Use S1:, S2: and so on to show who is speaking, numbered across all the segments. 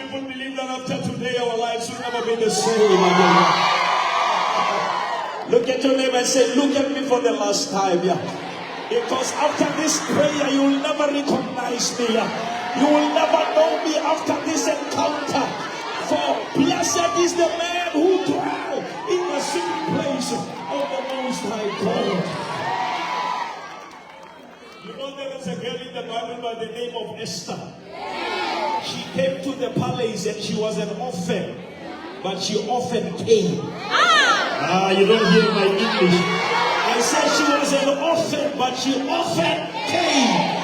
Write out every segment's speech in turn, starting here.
S1: people believe that after today our lives will never be the same again? Look at your neighbor and say, Look at me for the last time. Yeah. Because after this prayer, you will never recognize me. Yeah. You will never know me after this encounter. For blessed is the man who dwell in the secret place of the Most High God. You know there is a girl in the Bible by the name of Esther. She came to the palace and she was an orphan, but she often came. Ah, you don't hear my English. I said she was an orphan, but she often came.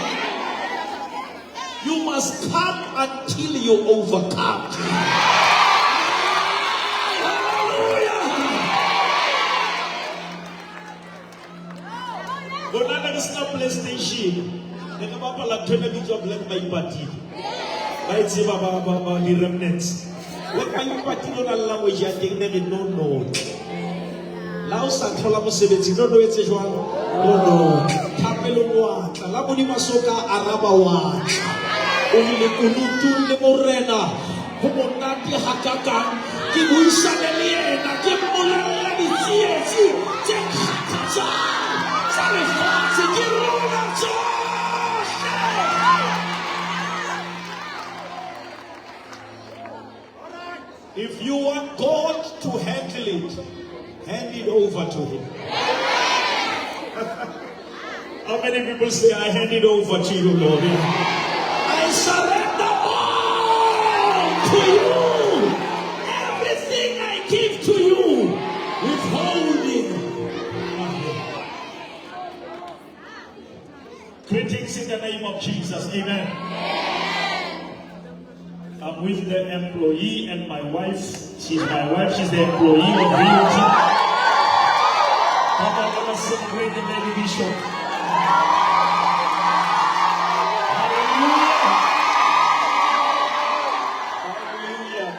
S1: You must come until you overcome. Hallelujah. Bona ne re sena PlayStation. Ne re bapala ntho e ne bitswa Black Maipatile. Ba e tseba ba ba ba di remnants. Black Maipatile o na le language ya teng ne re no no. La o sa thola mosebetsi no no etse jwang? No no. Thapelong wa tla. La Modimo a so ka araba wa tla. O re lekunutung le morena ho monate hakakang ke buisane le yena ke mmolella ditsietsi tse kgathatsang tsa lefatshe ke rona tsohle. If you want God to handle it, hand it over to Him. How many people say, I hand it over to you, Lord? I surrender all to you. Everything I give to you, withholding nothing. Greetings in the name of Jesus. Amen. I'm with the employee and my wife. She's my wife. She's the employee of VOT. Come on, let us celebrate the lady bishop. Hallelujah. Hallelujah.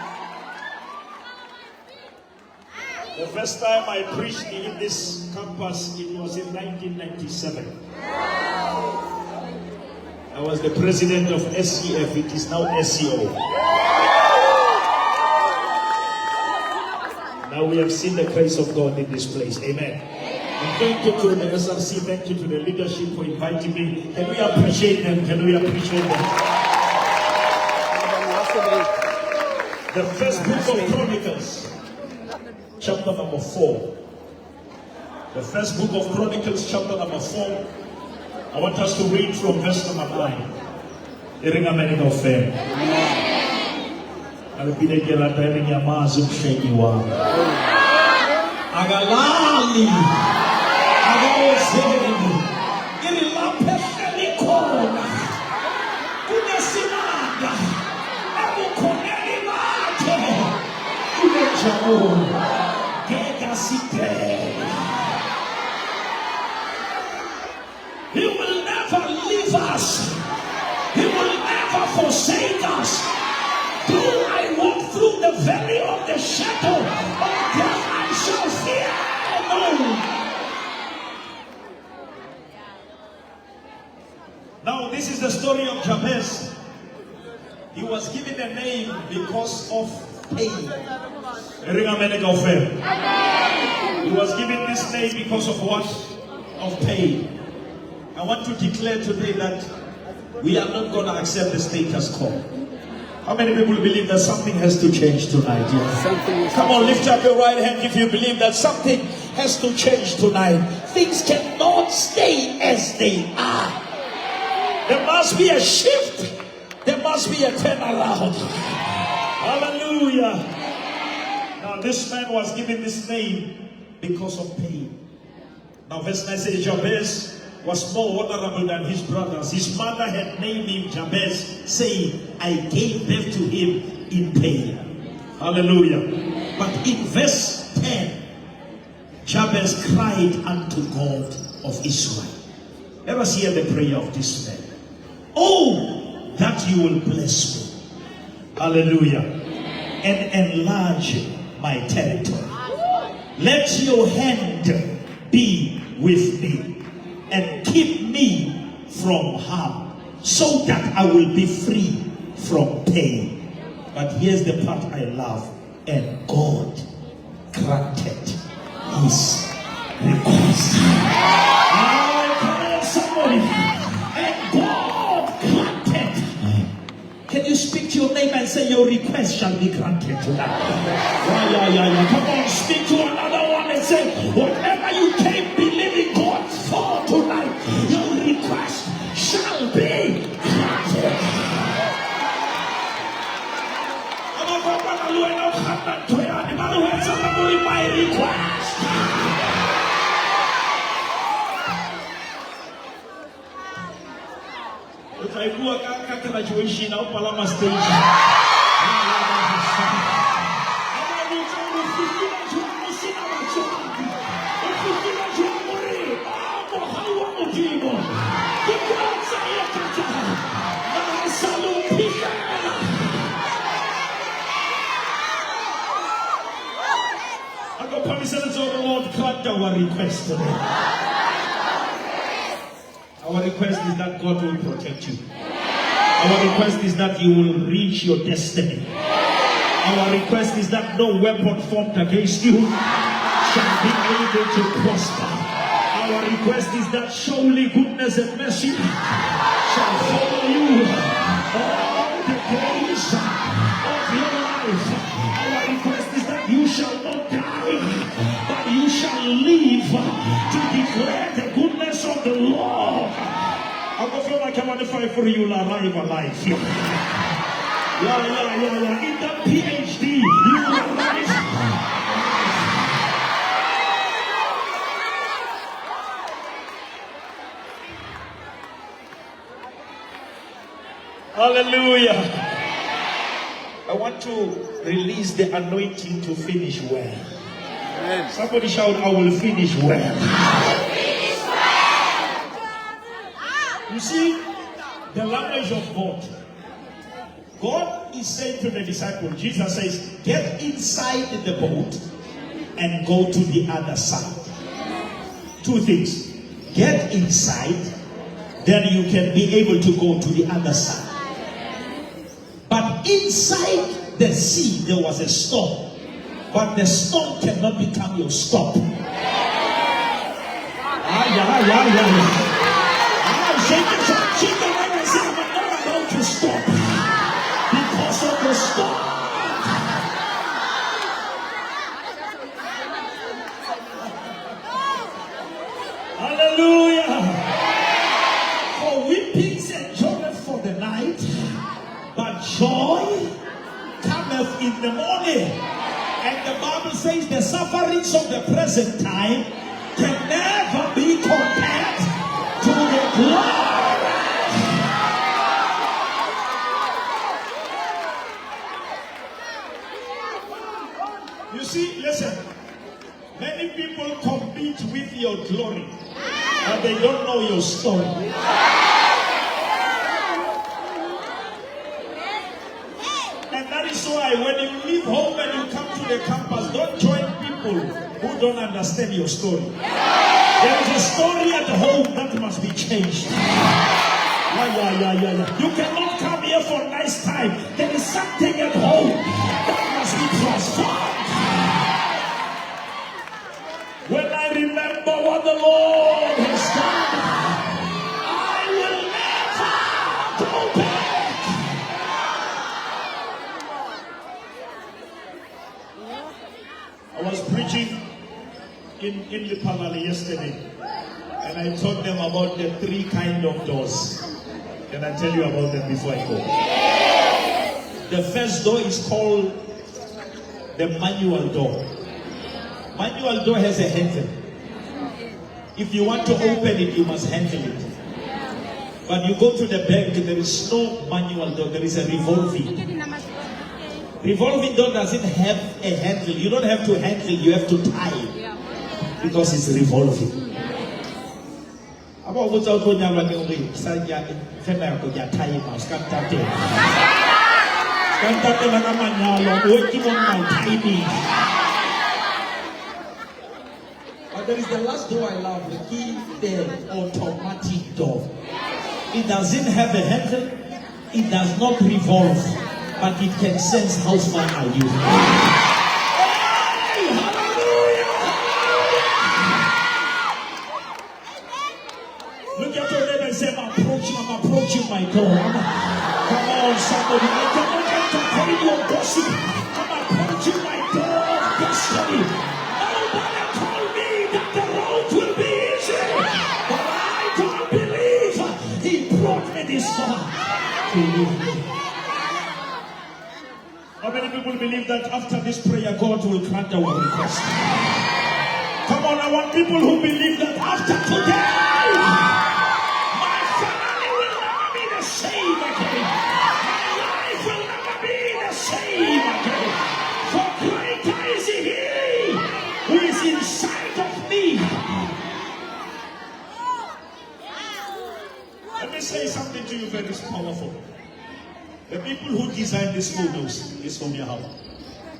S1: The first time I preached in this campus, it was in 1997. I was the president of SCF, it is now SCO. Now we have seen the grace of God in this place. Amen. And thank you to the SRC, thank you to the leadership for inviting me. Can we appreciate them? Can we appreciate them? The first book of Chronicles, chapter number 4. The first book of Chronicles, chapter number 4. I want us to read from verse number 9. E reng amen kaofela. A re pine ke rata e reng yamazi umhlengi wami. Akalali. Akawozeli. E re lapho ehleli khona. Kunesimanga. Ebukhoneni bakhe. Kunenjabulo. Ngeke asidele. He will never leave us. He will never forsake us. Though I walk through the valley of the shadow of death, I shall fear no. Now, this is the story of Jabez. He was given a name because of pain. Ring amen kaofela. He was given this name because of what? Of pain. I want to declare today that we are not going to accept the status quo. How many people believe that something has to change tonight? Yeah.
S2: Something has
S1: Come on, lift up your right hand if you believe that something has to change tonight. Things cannot stay as they are. There must be a shift. There must be a turnaround. Hallelujah. Now, this man was given this name because of pain. Now, verse 9 says, Jabez was more honorable than his brothers. His mother had named him Jabez, saying, I gave birth to him in pain. Hallelujah. But in verse 10, Jabez cried unto God of Israel. Let us hear the prayer of this man. Oh, that you will bless me. Hallelujah. And enlarge my territory. Let your hand be with me and keep me from harm so that I will be free from pain. But here's the part I love. And God granted his request. I come on, somebody. And God granted. Can you speak to your neighbor and say, Your request shall be granted tonight? Yeah, yeah, yeah, yeah. Come on, speak to another one and say, Whatever you came believing God for tonight, your request shall be granted. A ba kopana le wena o kganna ntho yane, ba re ho etsahala gore my request. O tla e bua ka ka graduation ha o palama stage. A ba botsa hore o fihlile jwang o sena batswadi. O fihlile jwang hore oh mohau wa Modimo. Ke kotsa e kakang. Na ha e sale o phihlela. A ko phamise letsoho, Lord, grant our request today. Our request is that God will protect you. Our request is that you will reach your destiny. Our request is that no weapon formed against you shall be able to prosper. Our request is that surely goodness and mercy shall follow you all the days of your life. Our request is that you shall not die, but you shall live to declare the goodness of the Lord. I go feel like I'm on the fire for you will arrive alive. Yeah, yeah, yeah, yeah. In that PhD, you will arrive. Hallelujah. I want to release the anointing to finish well. Amen. Somebody shout, I will finish well.
S2: Finish well.
S1: You see, the language of God. God is saying to the disciple, Jesus says, get inside the boat and go to the other side. Two things. Get inside, then you can be able to go to the other side. But inside the sea, there was a storm. But the storm cannot become your stop. Ah, yeah, yeah, yeah, yeah. Ah, shake it, shake the hand and say, I'm not about to stop because of the storm. Hallelujah. For weeping endureth for the night, but joy cometh in the morning. And the Bible says the sufferings of the present time can never be compared to the glory. You see, listen. Many people compete with your glory, but they don't know your story. And that is why when you leave home and you come to the campus, don't join people who don't understand your story. There is a story at home that must be changed. Yeah, yeah, yeah, yeah, yeah. You cannot come here for a nice time. There is something at home that must be transformed. When I remember what the Lord has done, I will never go back. I was preaching in, in Lephalale yesterday, and I taught them about the three kind of doors. Can I tell you about them before I go? The first door is called the manual door. Manual door has a handle. If you want to open it, you must handle it. But you go to the bank, there is no manual door, there is a revolving. Revolving door doesn't have a handle. You don't have to handle, you have to tie. Because it's revolving. A ba o botsa o tlo nyalwa neng gore sa nya fe nako ke a timer o ska ntatela. Ska ntatela ka manyalo, I'm working on my timing. But there is the last door I love, the key, the automatic door. It doesn't have a handle, it does not revolve, but it can sense how far are you. Hey, hallelujah, hallelujah. Look at your neighbor and say, I'm approaching, I'm approaching my God. Come on, somebody. I cannot entertain your gossip. I'm approaching my door of destiny. Nobody told me that the road will be easy. But I don't believe he brought me this far to leave me. How many people believe that after this prayer, God will grant our request? Come on, I want people who believe that after today, my family will never be the same again. My life will never be the same again. For greater is he who is inside of me. Let me say something to you very powerful. The people who design these photos, this phone you have,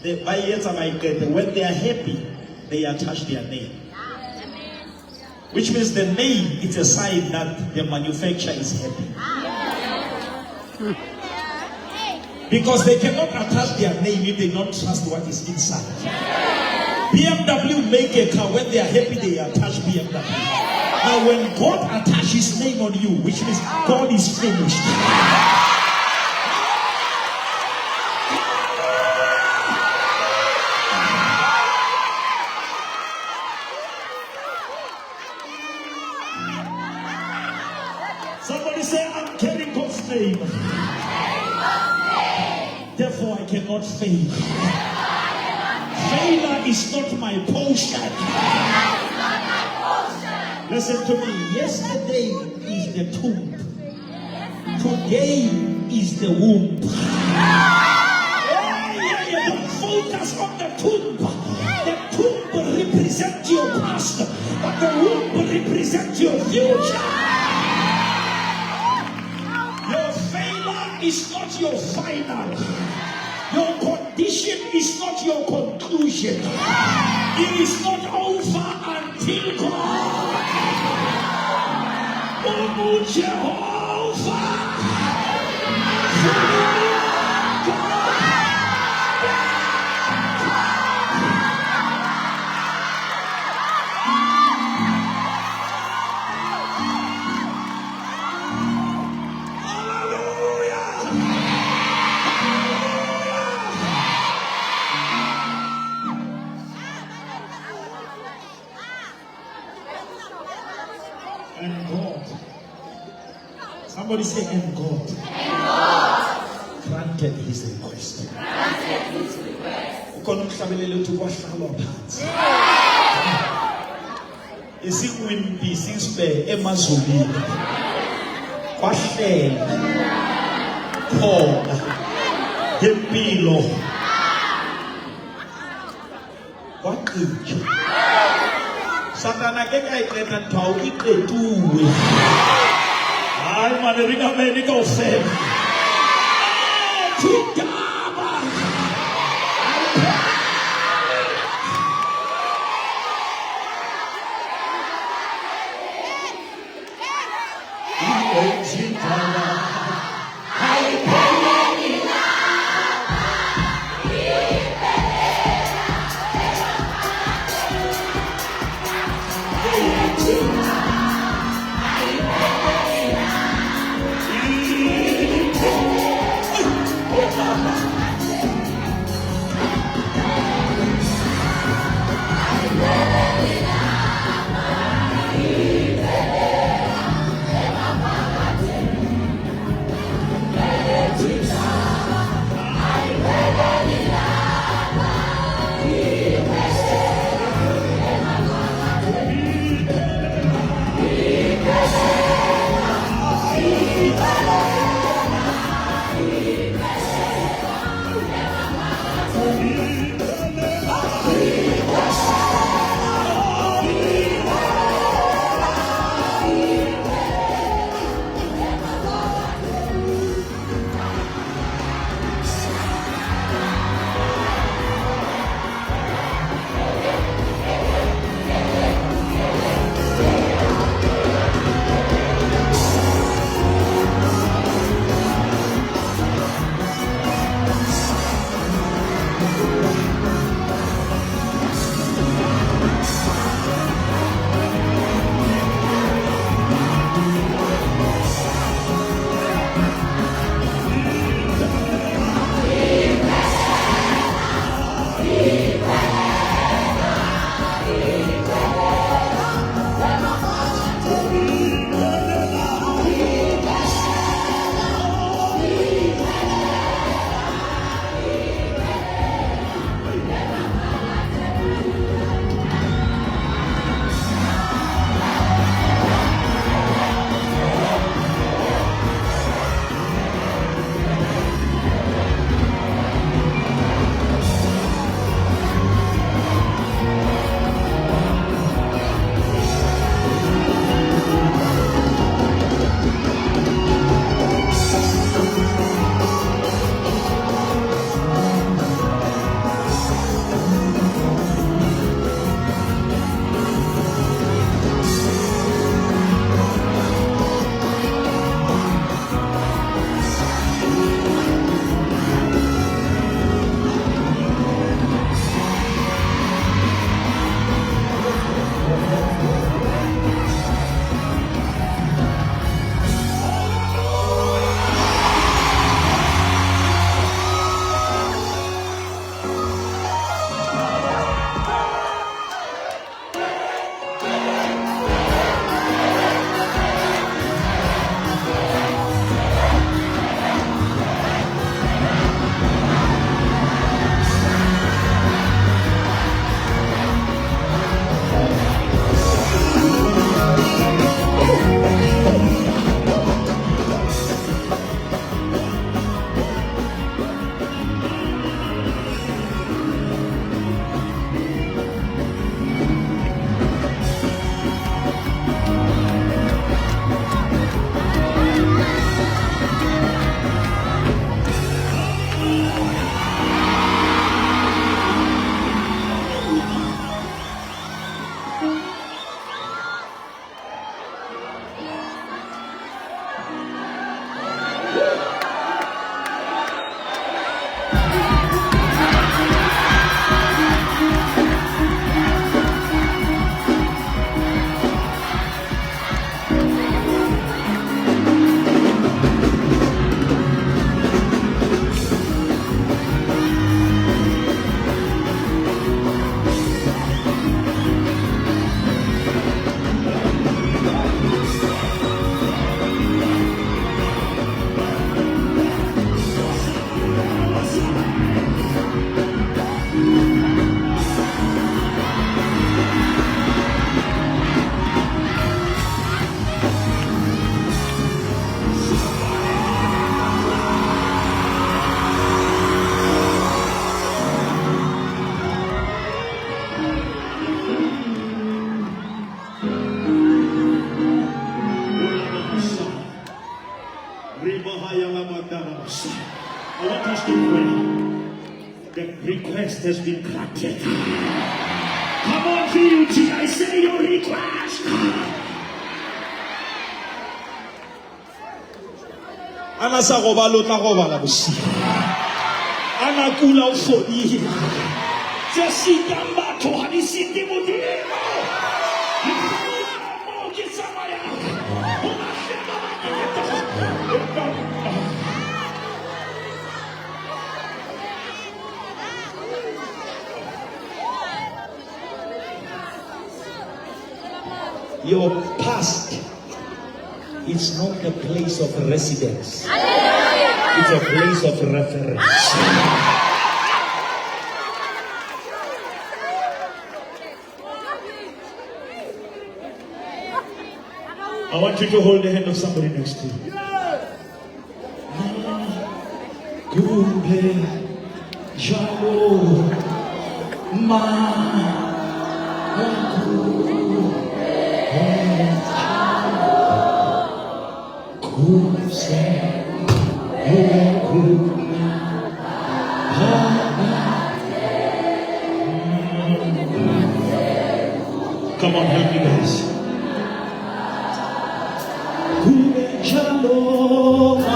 S1: they buy it and when they are happy, they attach their name. Which means the name is a sign that the manufacturer is happy. Because they cannot attach their name if they don't trust what is inside. BMW make a car, when they are happy, they attach BMW. Now when God attaches his name on you, which means God is finished. Somebody say, I'm carrying God's name. Therefore, I cannot fail. Failure is not my portion. Listen to me. Yesterday is the tomb. Today is the womb. Hey, yeah, yeah, don't focus on the tomb. The tomb represents your past, but the womb represents your future. Your failure is not your final. Your condition is not your conclusion. It is not over until God. Oh, Jehovah. Hallelujah. And God. Somebody say, and God. Granted his request. Ukhona umhlabeleli uthi kwahlalwa phansi. Isiwimpi sisbe emazulwini. Kwahlela khona ngempilo. Kwagqitshwa. Satana ke ka e qeta ntho ao e qetuwe. Hayi mane re ka mene kaofela. Thutaba. request has been granted. Come on, VUT, I say your request. A na sa gobale o tla gobala bošego. A na kula o fodile. Tse sitang batho ga di site Modimo. Moo ke tsamayang go mahle ba bangata. Empa Your past is not a place of residence. It's a place of reference. I want you to hold the hand of somebody next to you. Kube jalo ma Come on, help me guys. Kube jalo ma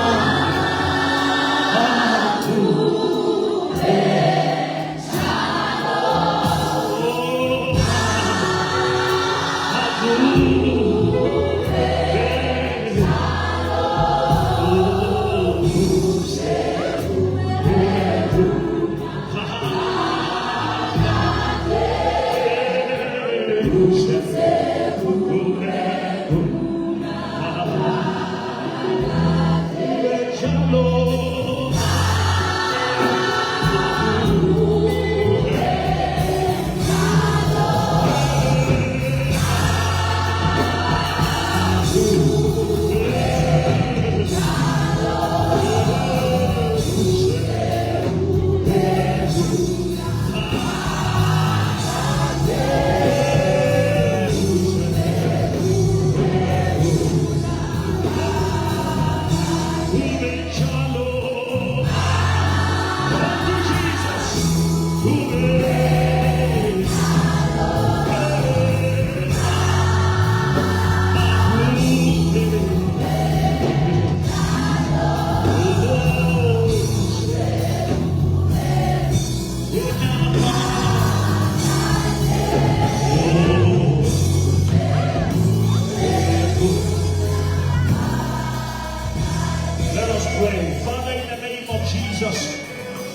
S1: Let us pray. Father, in the name of Jesus,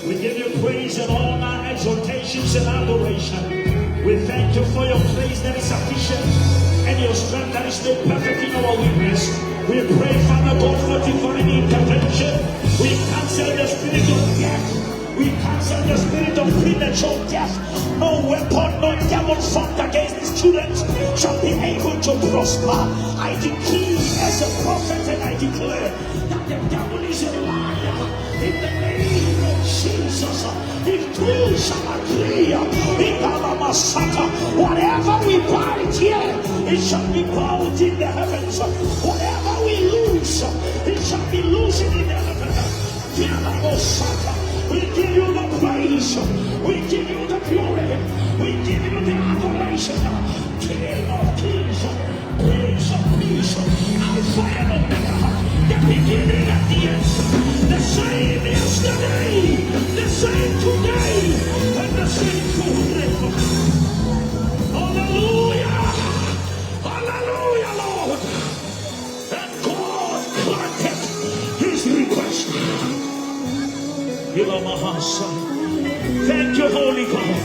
S1: we give you praise and honor, exaltations and adoration. We thank you for your grace that is sufficient and your strength that is made perfect in our weakness. We pray, Father God, for divine intervention. We cancel the spirit of death. We cancel the spirit of premature death. No weapon, no devil formed against these children shall be able to prosper. I decree as a prophet and I declare that the devil is a liar. In the name of Jesus, if two shall agree, in Kalamasata, whatever we bind here, it shall be bound in the heavens. Whatever we loose, it shall be loosed in the heavens. Kalamasata. We give you the praise. We give you the glory. We give you the adoration. King of kings, Prince of peace, Alpha and Omega, the beginning and the end, the same yesterday, the same today, and the same forever. Hallelujah! Hallelujah, Lord! And God granted his request. Thank you, Holy God.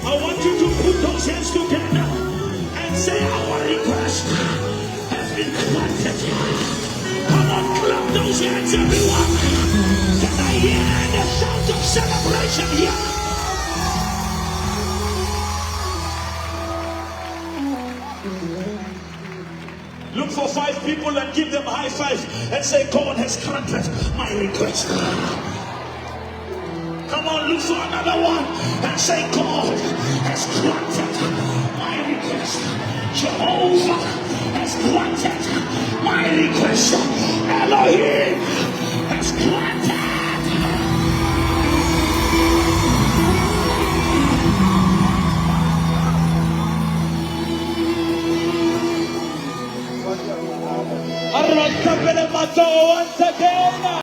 S1: I want you to put those hands together and say, Our request has been granted. Come on, clap those hands, everyone. Can I hear the shout of celebration here? Look for 5 people and give them a high five and say, God has granted my request. Come on, look for another one and say, God has granted my request. Jehovah has granted my request. Elohim has granted. matsogo once again.